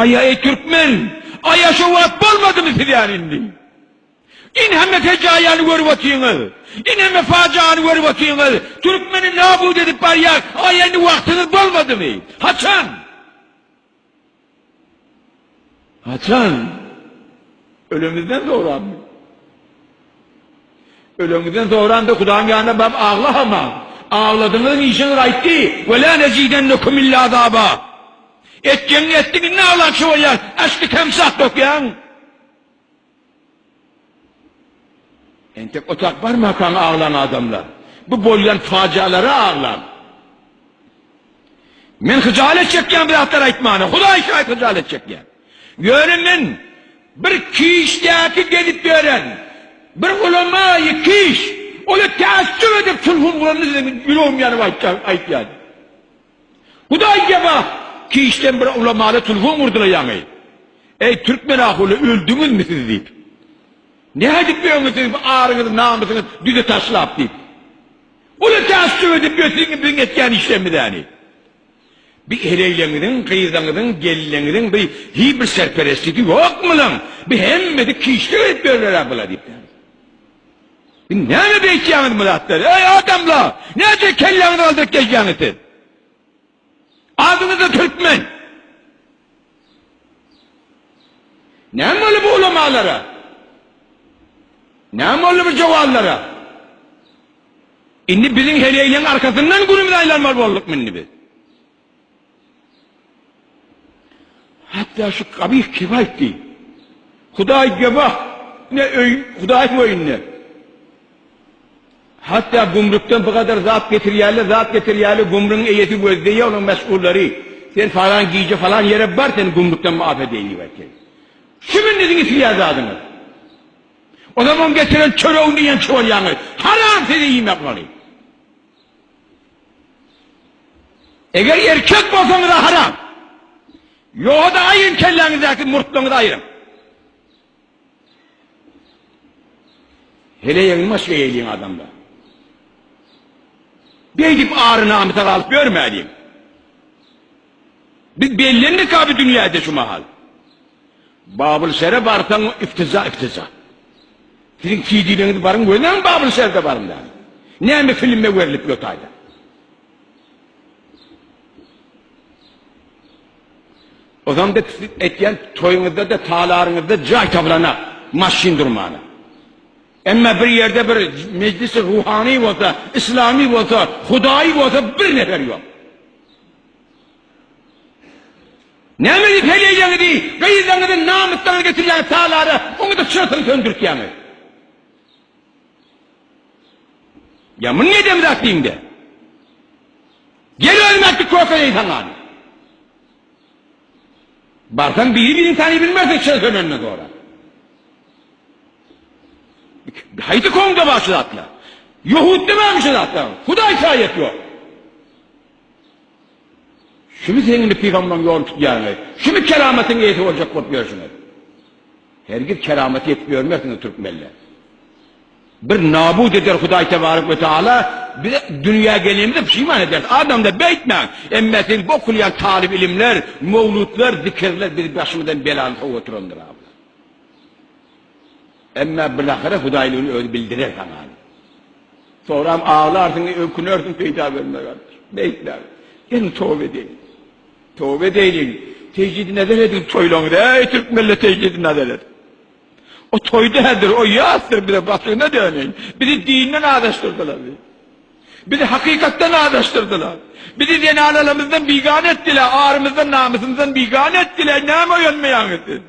Aýa eý türkmen! Aýa şo wagt bolmadymy siz ýaly indi? In hemme fejaýany görüp otyňyz. In hemme fajany görüp otyňyz. Türkmeni nabut edip barýar. Aýa indi wagtyňyz bolmadymy? Haçan? Haçan? Ölemizden soňramy? Öleňizden soňram-da Hudaýyň ýanyna baryp aglahama. Agladyňyz işiňiz gaýtdy. Ve la nezidennekum illa azaba. Etjegiňi etdiň indi aglakçy bolýaň. Aşky temsah dökýäň. Entek otag barmakaň aglaň adamlar. Bu bolýan fajialara aglaň. Men hyjalet çekýän bu zatlary aýtmana. Hudaý şaýat hyjalet çekýän. Ýöne men bir kişdäki gezip ýören bir ulamaýy kiş, ola täessüp edip sulhum guranyny size ýüregim ýanyp aýtjak aýtýan. Hudaý jeba kişden bir ulamaly sulhum gurdular ýaňy. Eý türkmen ahuly öldüňizmi siz diýip. Nädip öňüňiz siz bu aryňyzy namysyňyzy düze taşlap diýip. Uly täessüp edip ýötüňiz biziň etýän işlerimiz-äni. Bi heleýleňiziň, gyzlaňyzyň, gelinleňiziň bi hiý bir serperestligi ýok mulaň. Bi hemmesi kişde gezip ýörler-ä bula diýip. Bi näme beýtýäňiz bu zatlary? Eý adamlar! Näçe kelläňizi galdyryp gezýäňiz siz? Adyňyz-da türkmen. Näme boldy bu ulamalara? Näme boldy bu jowallara? Indi biziň heleýleň arkasyndan günümizi aýlanmaly boldukmy indi biz? Hatda şu gabyh kim aýtdy? Hudaý gebah, ne öý, Hudaýyň öýünde. Hatda gümrükden bu gadar zat getirýärler, zat getirýärler, gümrügiň eýesi gözleýär onuň meşgullary. Sen falan gije falan ýere bar, seni gümrükden muaf edeýin diýip aýtýar. Şu gün siziň isleýän zadyňyz. O zaman getiren çöregini iýen çuwalýaňyz. Haram size iýmek ony. Eger erkek bolsaňyz-a haram. Ýogsa-da aýyryň kelläňizdäki murtlaryňyzy aýyryň. Heleýiňi başga eýleýin adamlar. Beýdip ary-namysa galyp ýörmäliň. Biz bellendik-a bu dünýäde şu mahal. Babylşere barsaň iftiza iftiza. Siziň CD-leriňiz baryň gözläň Babylşerde baryň da. Näme filme berilip ýotaýda. Ozam-da siz etýän toýuňyzda-da talaryňyzda jaý tabylana maşyn durmana. Emma bir ýerde bir mejlisi ruhany bolsa, islamy bolsa, hudaýy bolsa bir nefer ýok. Näme diýip heleýleňizi, gyzlaňyzy, namyslaryňyzy getirýäňiz talara, oňa-da çyrasyny söndürtýäňiz. Ýa muny edemzok diýiň-de. Gel özüm äkit kökedeýin saňa. Barsaň biri-birini tanyp bilmersiň çyra sönenden sonra. Haýsy koňda bar şu zatlar? Ýehudda barmy şu zatlar? Hudaý şaýat ýok. Şumy seň indi pygambaryň ýoluny tutýanyňyz? Şumy keramatyň eýesi boljak bolup ýörşüňiz? Hergiz keramata ýetip ýörmersiňiz türkmenler. Bir nabut eder Hudaý tebarek we taala bize dünýä gelenimize pişiman ederis. Adamlar beýtmäň. Emme siziň bu okulýan talyp ilimler, mowlutlar, zikirler bizi başymyzdan belany sowup oturandyr abla. Emme bilahyra Hudaýlygyny özi bildirer saňa. Soňram aglarsyň, ökünersiň peýda bermez gardaş. Beýtmäň. Geliň toba edeýliň. Toba edeýliň. Tejdidi nazar ediň toýlaňyza. Eý türkmenler tejdidi nazar ediň. O toý däldir, o ýasdyr bize başyna döneýin. Bizi dinden azaşdyrdylar. Bizi hakykatdan azaşdyrdylar. Bizi zenanalarymyzdan bigana etdiler, arymyzdan, namysymyzdan bigana etdiler. Näme oýanmaýaňyz siz?